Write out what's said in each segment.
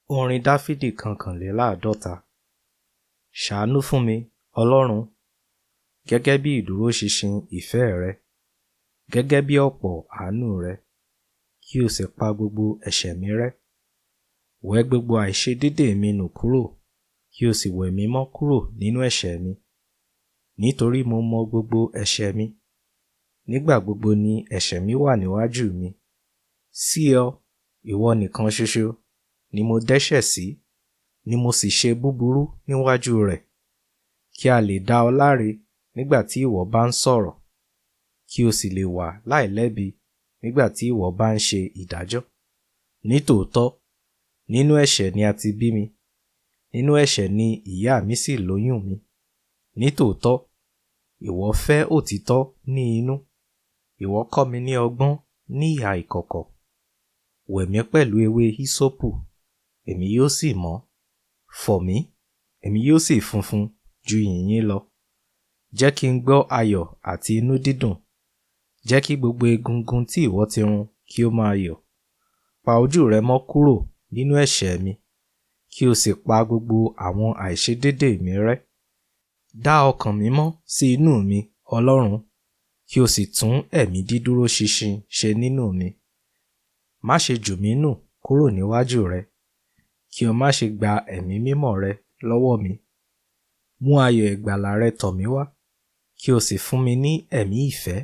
Orin Dáfídì 51. Ṣàánú fún mi, Ọlọ́run, gẹ́gẹ́ bí ìdúróṣinṣin ìfẹ́ rẹ, gẹ́gẹ́ bí ọ̀pọ̀ àánú rẹ, kí o sì pa gbogbo ẹ̀ṣẹ̀ mi rẹ́. Wẹ gbogbo àìṣedéédéé mi nù kúrò, kí o sì wẹ̀ mí mọ́ kúrò nínú ẹ̀ṣẹ̀ mi. Nítorí mo mọ gbogbo ẹ̀ṣẹ̀ mi, nígbà gbogbo ni ẹ̀ṣẹ̀ mi wà níwájú mi. Sí ọ, ìwọ nìkan ṣoṣo, ni mo dẹ́ṣẹ̀ sí, ni mo sì ṣe búburú níwájú rẹ̀, kí a lè dá ọ láre nígbà tí ìwọ bá ń sọ̀rọ̀, kí o sì lè wà láìlẹ́bi nígbà tí ìwọ bá ń ṣe ìdájọ́. Nítòótọ́, nínú ẹ̀ṣẹ̀ ni a ti bí mi, nínú ẹ̀ṣẹ̀ ni ìyá mi sì lóyún mi. Nítòótọ́, ìwọ fẹ́ òtítọ́ ní inú, ìwọ kọ́ mi ní ọgbọ́n ní ìhà ìkọ̀kọ̀. Wẹ̀ mí pẹ̀lú ewé hísópù, èmi yóò sì mọ́; fọ̀ mí, èmi yóò sì funfun ju yìnyín lọ. Jẹ́ kí n gbọ́ ayọ̀ àti inú dídùn, jẹ́ kí gbogbo egungun tí ìwọ ti run kí ó máa yọ̀. Pa ojú rẹ mọ́ kúrò nínú ẹ̀ṣẹ̀ mi, kí o sì pa gbogbo àwọn àìṣedéédéé mi rẹ́. Dá ọkàn mímọ́ sí inú mi, Ọlọ́run, kí o sì tún ẹ̀mí dídúró ṣinṣin ṣe nínú mi. Má ṣe jù mí nù kúrò níwájú rẹ, kí o má ṣe gba Ẹ̀mí Mímọ́ rẹ lọ́wọ́ mi. Mú ayọ̀ ìgbàlà rẹ tọ̀ mí wá, kí o sì fún mi ní ẹ̀mí ìfẹ́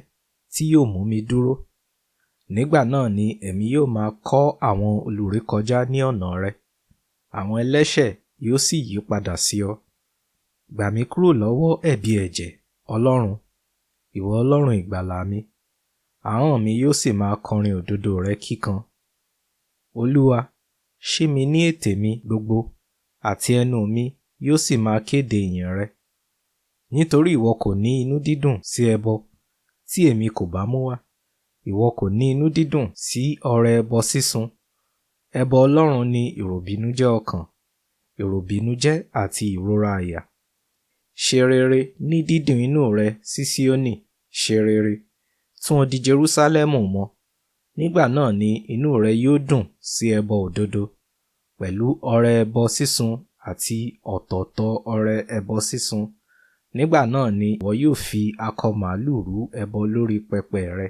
tí yóò mú mi dúró. Nígbà náà ni èmi yóò máa kọ́ àwọn olùrékọjá ní ọ̀nà rẹ, àwọn ẹlẹ́ṣẹ̀ yóò sì yí padà sí ọ. Gbà mí kúrò lọ́wọ́ ẹ̀bi ẹ̀jẹ̀, Ọlọ́run, ìwọ Ọlọ́run ìgbàlà mi, ahọ́n mi yóò sì máa kọrin òdodo rẹ kíkan. Olúwa, ṣí mi ní ètè mi gbogbo, àti ẹnu mi yóò sì máa kéde ìyìn rẹ. Nítorí ìwọ kò ní inú dídùn sí ẹbọ tí èmi kò bá mú wá, ìwọ kò ní inú dídùn sí ọrẹ ẹbọ sísun. Ẹbọ Ọlọ́run ni ìròbìnújẹ́ ọkàn, ìròbìnújẹ́ àti ìrora àyà. Ṣe rere ní dídùn inú rẹ sí Síónì, ṣe rere, tún odi Jerúsálẹ́mù mọ. Nígbà náà ni inú rẹ yóò dùn sí ẹbọ òdodo, pẹ̀lú ọrẹ ẹbọ sísun àti ọ̀tọ̀ọ̀tọ̀ ọrẹ ẹbọ sísun. Nígbà náà ni ìwọ yóò fi akọ màlúù rú ẹbọ lórí pẹpẹ rẹ.